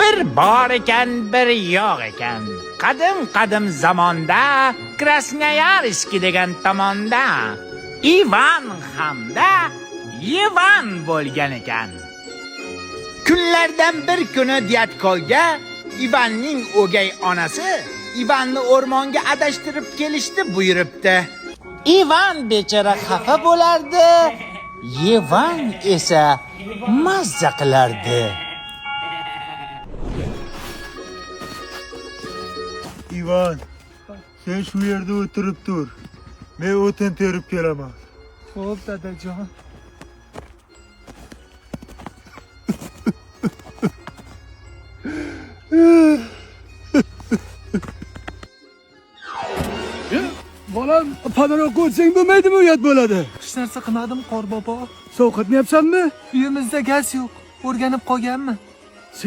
Bir bor ekan, bir yo'q ekan. Qadim qadim zamonda Krasnoyarsk degan tomonda Ivan hamda Ivan bo'lgan ekan. Kunlardan bir kuni Dyatkolga Ivanning o'gay onasi Ivanni o'rmonga adashtirib kelishni buyuribdi. Ivan bechora xafa bo'lardi, Ivan esa mazza qilardi. Ivan, sen shu yerda o'tirib tur. Men o'tin terib kelaman. Xo'p, dadajon. Bolam, panorak qo'ysang bo'lmaydimi, uyat bo'ladi. Hech narsa qilmadim, Qorbobo. Sovqotmayapsanmi? Uyimizda gaz yo'q. O'rganib qolganman.